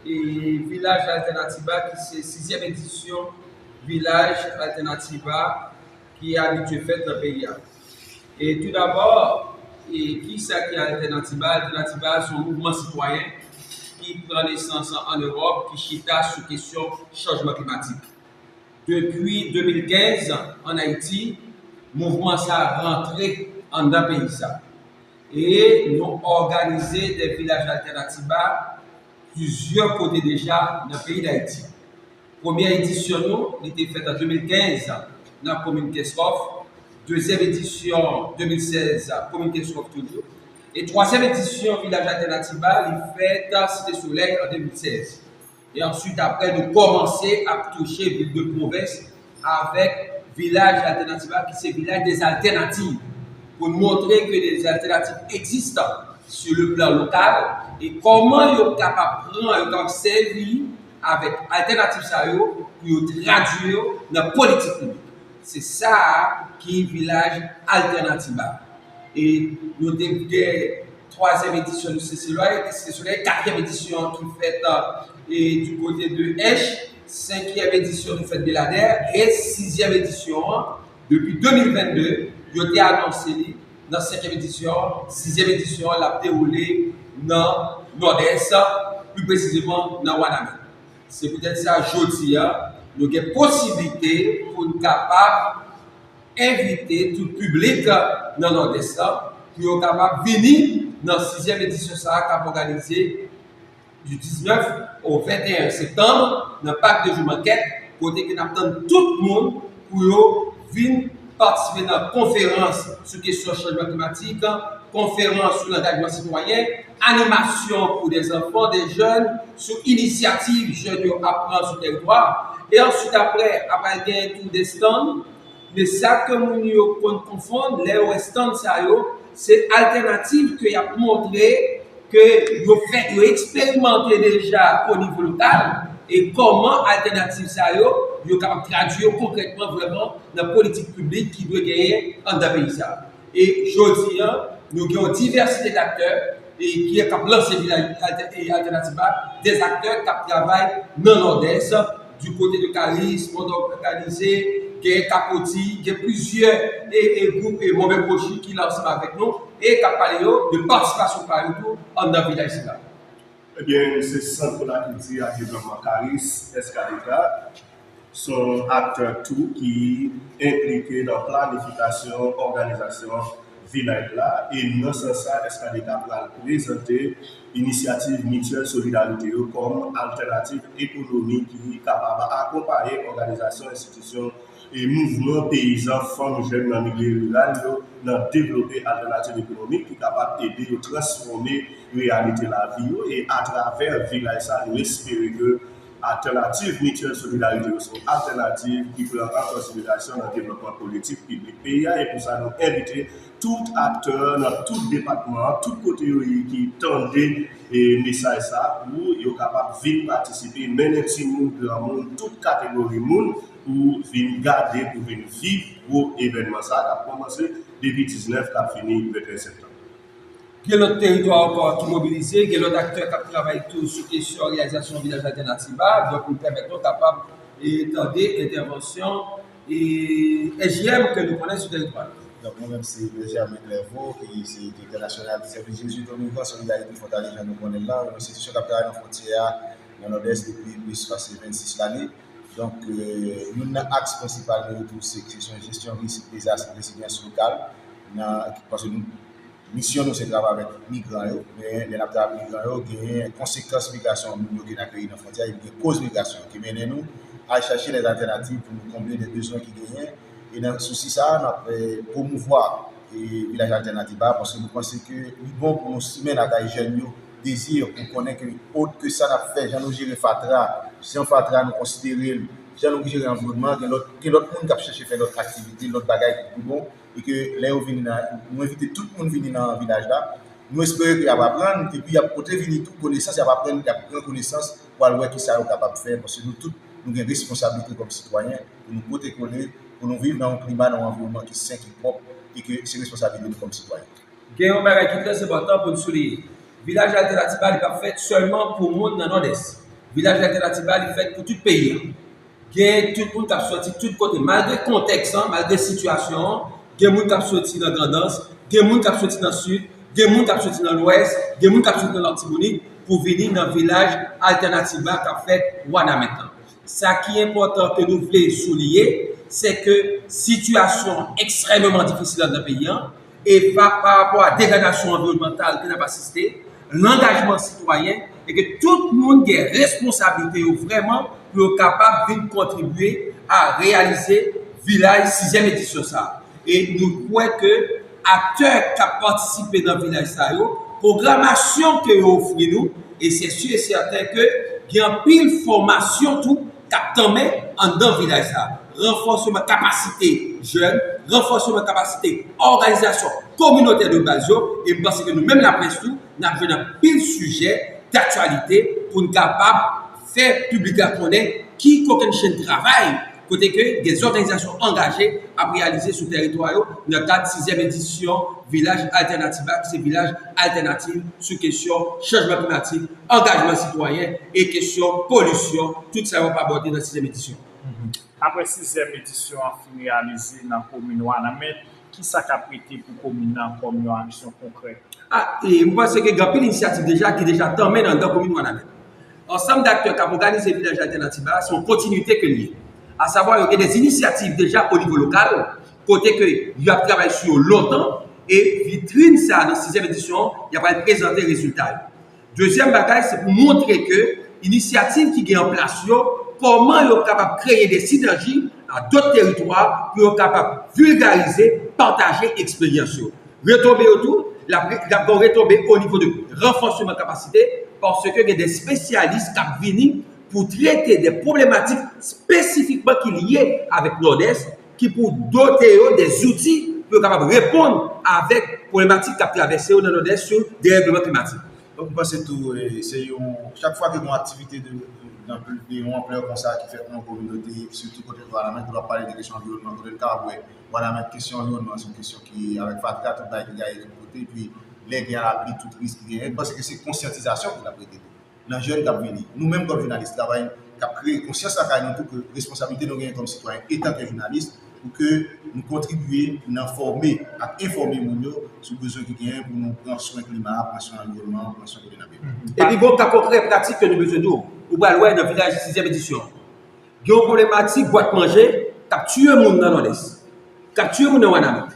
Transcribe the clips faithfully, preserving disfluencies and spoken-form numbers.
e Vilaj Altènatiba, ki se sizyèm edisyon Vilaj Altènatiba ki abitye fèt nan peyi a. E toudabò, e kisa ki Altènatiba? Altènatiba se yon mouvman sitwayen ki pran nesans ann Ewòp, ki chita sou kesyon chanjman klimatik. Depi de mil kenz, ann Ayiti, mouvman sa a rantre anndan peyi sa. E nou òganize de vilaj Altènatiba plizyè kote deja nan peyi Dayiti. Premyè edisyon nou, li te fèt an de mil kenz nan komin Kenskòf. Dezyèm edisyon, de mil sèz, komin Kenskòf toujou. E twazyèm edisyon Vilaj Altènatiba, li fèt Site Solèy an de mil sèz. E answit, apre, nou kòmanse ap touche vil de pwovens avèk Vilaj Altènativa, ki se Vilaj dèzaltènativ, pou n montre ke dèzaltènativ egziste sur le plan local, e kòman yo kapab pran, yo kapab sèvi avèk altènativ sa yo pou yo tradui yo nan politik piblik. Se sa a ki Vilaj Altènativa. E nou te gen twazyèm edisyon nou Site Solèy, Site Solèy, katriyèm edisyon ki fèt, e, du kote de Ench, senkyèm edisyon nou fèt Beladè, e sizyèm edisyon an, depi de mil venn de, yo te anonse li nan senkyèm edisyon, sizyèm edisyon an, l ap dewoule nan Nòdès, pli presizeman nan Wanament. Se poutèt sa, jodi a, nou gen posiblite pou n kapab envite tout piblik nan Nòdès la pou yo kapab vini nan sizyèm edisyon sa a k ap òganize du diznèf au venteyen septanm nan Pak de Joumankèt, kote ke n ap tann tout moun pou yo vin patisipe nan konferans sou kesyon chanjman klimatik, konferans sou langajman sitwayen, animasyon pou dèzanfan, dèjèn, sou inisyativ jèn yo ap pran sou tèritwa. E answit, apre, ap al gen tou de stand. Men sa ke moun yo konn konfonn lè yo wè stand sa yo, se altènativ ke y ap montre, ke yo fè, yo eksperimante deja o nivo lokal, e kòman altènativ sa yo, yo kapab tradui yo konkrètman, vrèman, nan politik piblik ki dwe genyen anndan peyi sa. E jodi a, nou gen yon divèsite daktè e ki k ap lanse Vilaj Altè-, e Altènativa, dèzaktè k ap travay nan Nòdès, du kote de Karis, Mond Òganize, gen Kapoti, gen plizyè e, e gwoup e Mòbè Pwochi ki la ansanm avèk nou e k ap pale yo de patisipasyon pa yo tou anndan vilaj sila. Ebyen, se Sant pou Lakilti ak Devlopman Karis, S K D K, se yon aktè tou ki enplike nan planifikasyon, òganizasyon vilaj la, e nan sans sa, S K D K pral prezante inisyativ Mityèl Solidarite yo kòm altènativ ekonomik ki kapab akonpaye òganizasyon, enstitisyon e mouvman peyizan, fanm, jèn nan milye riral yo nan devlope altènativ ekonomik ki kapab ede yo transfòme reyalite lavi yo. E atravè vilaj sa, nou espere ke altènativ Mityèl Solidarite yo se yon altènativ ki pran an konsiderasyon nan devlòpman politik piblik peyi a. E pou sa, nou envite tout aktè nan tout depatman an, tout kote yo ye ki tande e mesaj sa, pou yo kapab vin patisipe, mennen timoun, granmoun, tout kategori moun, pou vin gade, pou vin viv gwo evènman sa k ap kòmanse depi diznèf, k ap fini venteyen septanm. Gen lòt teritwa ankò ki mobilize, gen lòt aktè k ap travay tou sou kesyon reyalizasyon Vilaj Altènativa, donk, nou pèmèt nou kapab, e, tande entèvansyon, e, S J M ke nou konnen sou teritwa. Donk, mwen menm, se Benjamin Clairvaux, ki se direktè nasyonal Sèvis Jezwit o Migran Solidarite Fwontalye, jan nou konnen l la, yon enstitisyon k ap travay nan fwontyè a, nan Nòdès, depi plis pase vennsis lane. Donk, e, youn nan aks prensipal nou yo tou, se kesyon jesyon risk dezas, rezilyans lokal, nan, paske nou, misyon nou se travay avèk migran yo, men lè n ap travay avèk migran yo, genyen konsekans migrasyon moun yo ki n akeyi nan fwontyè, epi gen koz migrasyon yo ki mennen nou al chache dè altènativ pou nou konble dè bezwen ki genyen. E nan sousi sa a, n ap, e, pwomouvwa, e, Vilaj Altènativa, paske nou panse ke li bon pou nou simen lakay jèn yo dezi pou konnen ke, ot ke sa n ap fè, jan nou jere fatra, jan fatra nou konsidere l, jan nou jere anviwònman, gen lòt, gen lòt moun k ap chèche fè lòt aktivite, lòt bagay ki pi bon, e ke lè yo vini nan, nou envite tout moun vini nan vilaj la, nou espere ke y ap aprann, epi y ap pote vini tou konesans, y ap aprann, y ap pran konesans pou al wè kisa yo kapab fè, paske nou tout, nou gen responsablite kòm sitwayen pou nou pote kole, pou nou viv nan yon klima, nan yon anviwònman ki sen, ki pwòp, e ke se responsablite nou kòm sitwayen. Gen yon bagay ki trè enpòtan pou n souliye. Vilaj Altènativa, li p ap fèt sèlman pou moun nan Nòdès. Vilaj Altènativ la, li fèt pou tout peyi a. Gen tout moun k ap soti tout kote. Malgre kontèks lan, malgre sitiyasyon an, gen moun k ap soti nan Grandans, gen moun k ap soti nan Sid, gen moun k ap soti nan Lwès, gen moun k ap soti nan Latibonit pou vini nan Vilaj Altènativ la k ap fèt Wanament lan. Sa ki enpòtan ke nou vle souliye, se ke sitiyasyon ekstrèmeman difisil anndan peyi a, e pa, pa rapò a degradasyon anviwònmantal ke n ap asiste, langajman sitwayen, e ke tout moun gen responsablite yo vrèman pou yo kapab vin kontribye a reyalize Vilaj sizyèm edisyon sa a. E nou kwè ke aktè k ap patisipe nan Vilaj sa yo, pwogramasyon ke yo ofri nou, e se si e sèten ke gen anpil fòmasyon tou k ap tanmen anndan Vilaj sa a. Ranfòsman kapasite jèn, ranfòsman kapasite òganizasyon kominotè de baz yo, e m panse ke nou menm laprès tou, n ap jwenn anpil sijè daktyalite pou n kapab fè piblik la konnen ki kokennchenn travay kote ke gen òganizasyon angaje ap reyalize sou tèritwa yo nan kad sizyèm edisyon Vilaj Altènativ la, ki se Vilaj Altènativ sou kesyon chanjman klimatik, angajman sitwayen e kesyon polisyon, tout sa yo ap abòde nan sizyèm edisyon. Apre sizyèm edisyon an fin reyalize nan komin Wanament, kisa k ap rete pou komin nan kòm yon aksyon konkrè? A, e, m panse ke gen anpil inisyativ deja ki deja tanmen anndan komin Wanament. Ansanm daktè k ap òganize Vilaj Altènativ la, se yon kontinite ke l ye. Asavwa, yo gen de inisyativ deja o nivo lokal, kote ke y ap travay sou yo lontan, e vitrin sa a nan sizyèm edisyon, y ap al prezante rezilta yo. Dezyèm bagay, se pou montre ke inisyativ ki gen an plas yo, kòman yo kapab kreye de sinèji a dòt teritwa pou yo kapab vilgarize, pataje eksperyans yo. Retonbe yo tou, l ap, l ap gen retonbe o nivo de ranfòsman kapasite, paske gen de espesyalis k ap vini pou trete de pwoblematik espesifikman ki lye avèk Nòdès, ki pou dote yo de zouti pou yo kapab reponn avèk pwoblematik k ap travèse yo nan Nòdès sou derègleman klimatik. Donk, m panse tou, e, se yon, chak fwa ke gen yon aktivite de, de, de yon anplè konsa ki fèt nan yon kominote, sitou kote Wanament, kote w ap pale de kesyon anviwònman, kote n kapab wè Wanament, kesyon anviwònman se yon kesyon ki, avèk fatra, tout bagay ki gaye tout kote, epi lè gen lapli, tout risk ki genyen, m panse ke se konsyantizasyon ki t ap rete tou nan jèn k ap vini. Nou menm kòm jounalis, travay k ap kreye konsyans lakay nou tou ke responsablite nou genyen kòm sitwayen etanke jounalis pou ke nou kontribye nan fòme ak enfòme moun yo sou bezwen ki genyen pou nou pran swen klima a, pran swen anviwònman an, pran swen kote n ap viv. Epi gen yon ka konkrè pratik ke nou bezwen di w. Ou pral wè nan vilaj sizyèm edisyon. Gen yon pwoblematik bwat manje k ap tiye moun nan Nòdès, k ap tiye moun nan Wanament.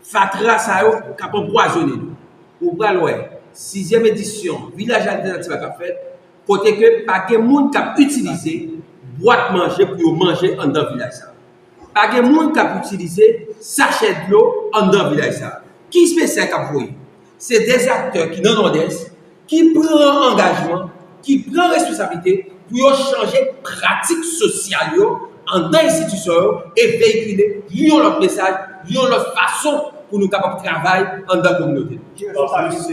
Fatra sa yo k ap anpwazonnen nou. Ou pral wè sizyèm edisyon Vilaj Altènativ la k ap fèt, kote ke pa gen moun k ap itilize bwat manje pou yo manje anndan vilaj sa a. Pa gen moun k ap itilize sachè dlo anndan vilaj sa a. Ki mesaj k ap voye? Se de aktè ki nan Nòdès ki pran angajman, ki pran responsablite pou yo chanje pratik sosyal yo anndan enstitisyon yo e veyikile yon lòt mesaj, yon lòt fason pou nou kapab travay anndan kominote nou. Anplis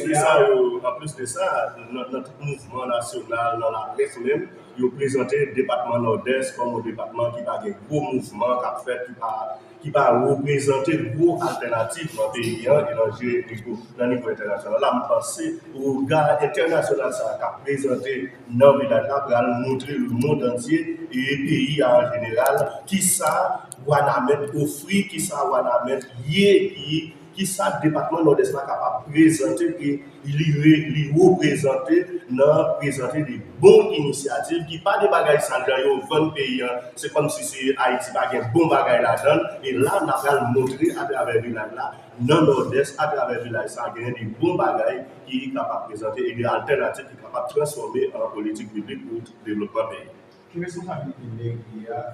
de sa, yo, anplis de sa, nan, nan tout mouvman nasyonal, nan laprès menm, yo prezante depatman Nòdès kòm yon depatman ki pa gen gwo mouvman k ap fèt, ki pa ki pa reprezante gwo altènativ nan peyi an e nan je nivo, nan nivo entènasyonal la. M panse rega entènasyonal sa a k ap prezante nan vilaj la pral montre lemonn antye e peyi a an jeneral kisa Wanament ofri, kisa Wanament ye, ki, kisa depatman Nòdès la kapab prezante e li, re, li reprezante nan prezante de bon inisyativ ki pa de bagay sal jan yo vann peyi an. Se kòmsi se Ayiti pa gen bon bagay ladan l. E la, n a pral montre atravè vilaj la, nan Nòdès, atravè vilaj sa a, genyen de bon bagay ki kapab prezante e de altènativ ki kapab transfòme an politik piblik pou devlopman peyi. Ki responsablite meri a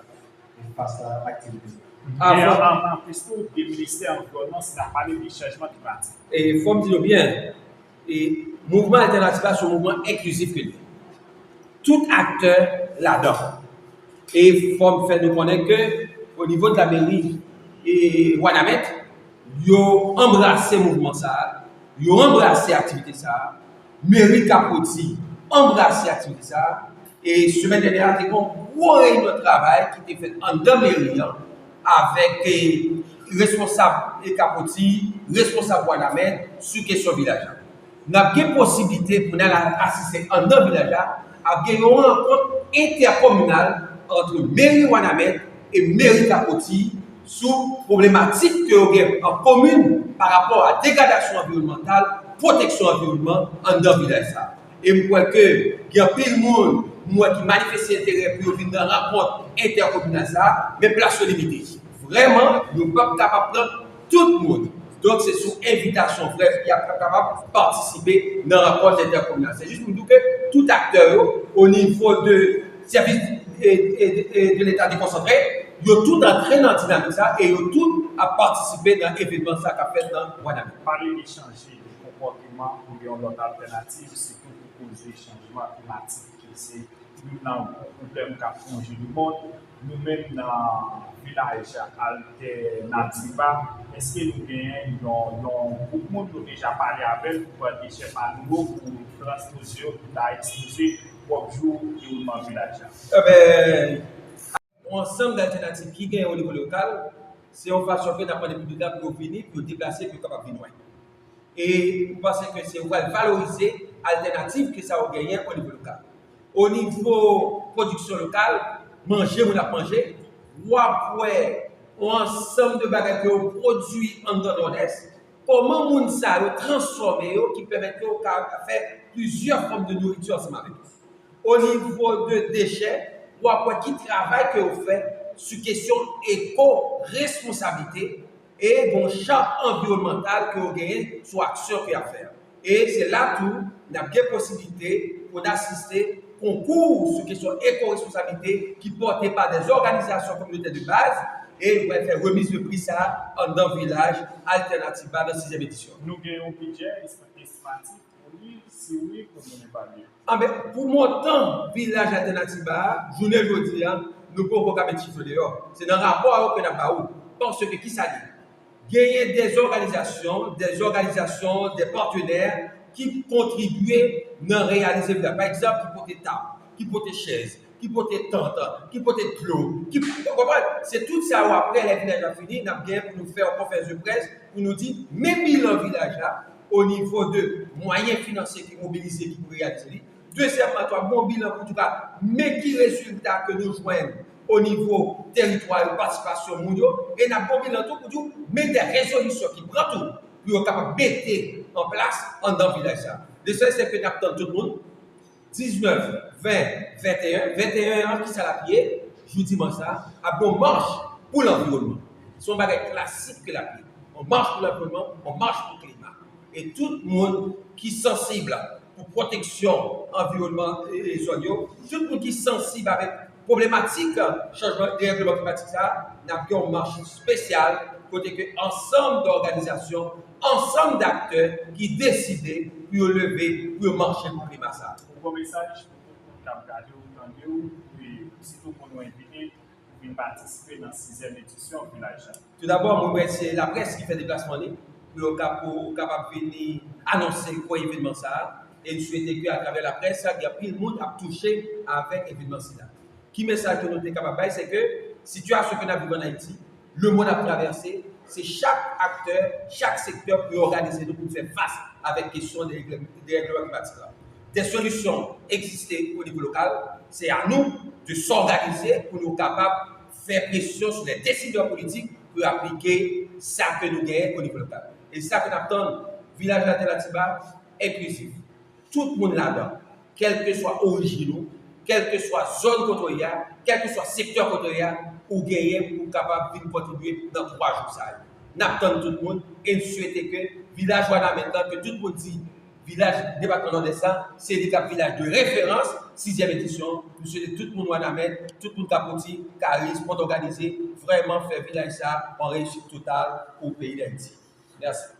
fas a aktivite sa? Anplis tou, gen ministè anviwònman, si n ap pale de chanjman klimatik. E fò m di nou byen, e mouvman altènatif la se yon mouvman enklizif ke l ye. Tout aktè ladan. E fò m fè nou konnen ke o nivo de la meri e Wanament, yo anbrase mouvman sa a, yo anbrase aktivite sa a, meri Kapwoti anbrase aktivite sa a, e semèn dènyè a te gen yon gwo reyinyon travay ki te fèt anndan meri an avèk e, responsab e Kapwoti, responsab Wanament sou kesyon vilaj la. N ap gen posiblite pou n al asiste anndan vilaj la, ap gen yon rankont entèkominal ant meri Wanament e meri Cap Haut-Tire sou pwoblematik ke yo gen an komin pa rapò a degradasyon anviwònmantal, pwoteksyon anviwònman anndan vilaj sa. E m kwè ke gen anpil moun, m wè ki manifeste enterè pou yo vin nan rankont entèkominal sa, men plas yo limite. Vrèman, yo p ap kapab pran tout moun. Donk, se sou envitasyon vrè y ap kapab patisipe nan rankont entèkominal. Se jis pou m di w ke tout aktè yo, o nivo de sèvis e, e, e de Leta dekonsantre, yo tout antre nan dinamik sa e yo tout ap patisipe nan evenman sa k ap fèt nan Wanament. Pale de chanje de konpòteman pou yon lòt altènativ, sitou pou koze chanjman klimatik, ki se youn nan gwo pwoblèm k ap wonje lemonn. Nou menm nan vilaj Altènativa, èske nou genyen yon, yon gwoup moun nou deja pale avè l pou pran dechè pa nou yo, pou transpoze yo, pou ta ekspoze pwòp jou dewoulman vilaj la? Enben, yon ansanm d'altènativ ki genyen o nivo lokal, se yon fason ke n ap mande piblik la pou yo vini, pou yo deplase, pou yo kapab vin wè. E m panse ke se ou pral valorize altènativ ke sa ou genyen o nivo lokal. O nivo pwodiksyon lokal, manje moun ap manje, w ap wè yon ansanm de bagay ke yo pwodui anndan Nòdès, kòman moun sa yo transfòme yo ki pèmèt ke yo ka fè plizyè fòm de nouriti ansanm avèk yo. O nivo de dechè, w ap wè ki travay ke yo fè sou kesyon eko-responsablite e gon chart anviwònmantal ke yo genyen sou aksyon ke y ap fè. E se la tou, n ap gen posiblite pou n asiste konkou sou kesyon eko-responsablite ki pòte pa dè òganizasyon kominotè de baz, e nou pral fè remiz de pri sa anndan vilaj Altènativa nan sizyèm edisyon. Nou gen yon bidjè estimatif pou li, si wi, pou nou evalye. Anben, pou montan vilaj Altènativa a, jounen jodi a, nou poko ka met chif yo deyò. Se nan rapò a yo ke n ap ba ou. Paske ki sa ye? Genyen dè òganizasyon, dè òganizasyon, dè patenè ki kontribye nan reyalize vilaj. Pa egzanp, ki pote tab, ki pote chèz, ki pote tant, ki pote dlo, ki, ou konprann? Se tout sa yo apre, lè vilaj la fini, n ap gen pou nou fè yon konferans de près pou nou di, men bilan vilaj la, o nivo de mwayen finansye ki mobilize, ki pou reyalize li. Dezyèmman tou, ap gen yon bilan pou tou ka, men ki rezilta ke nou jwenn o nivo teritwa yo, patisipasyon moun yo, e n ap gen yon bilan tou pou di w, men dè rezolisyon ki pran tou, pou yo kapab mete an plas anndan vilaj sa. De sèt, se ke n ap tann tout moun, diznèf, ven, venteyen, venteyen an, ki sa l ap ye? Jou dimanch sa, ap gen yon mach pou lanviwònman. Se yon bagay klasik ke l ap ye. Yon mach pou lanviwònman, yon mach pou klima. E tout moun ki sansib pou pwoteksyon anviwònman e, e zòn yo, tout moun ki sansib avèk pwoblematik chanjman, derègleman klimatik sa, n ap gen yon mach espesyal kote ke ansanm dòganizasyon, ansanm daktè ki deside pou yo leve, pou yo mache pou klima sa. Ou gon mesaj pou tout moun k ap gade w, tande w, e sitou pou nou envite pou vin patisipe nan sizyèm edisyon vilaj la. Toudabò, mwen remèsye laprès ki fè deplasman li pou yo ka, pou kapab vini anonse gwo evenman sa a. E m swete ke atravè laprès, gen anpil moun ap touche avèk evenman sila. Ki mesaj ke nou te kapab bay, se ke sitiyasyon ke n ap viv ann Ayiti, lemonn ap travèse, se chak aktè, chak sektè pou yo òganize nou pou n fè fas avèk kesyon de, derègleman klimatik la. Dè solisyon egziste o nivo lokal, se a nou de s'organiser pou nou kapab fè presyon sou lè desidè politik pou yo aplike sa ke nou genyen o nivo lokal. E sa ke n ap tann, vilaj Altènativa enklizif. Tout moun ladan, kèlkeswa orijin ou, kèlkeswa zòn kote w ye a, kèlkeswa sektè kote w ye a, ou genyen pou w kapab vin kontribye nan twa jou sa yo. N ap tann tout moun e n swete ke vilaj Wanament lan, ke tout moun di vilaj depatman Nòdès la, se li k ap vilaj de referans, sizyèm edisyon. M swete tout moun Wanament, tout moun Cap Haut-Tire, Karis, Pòt Òganize, vrèman fè vilaj sa yon reyisi total pou peyi Dayiti. Mèsi.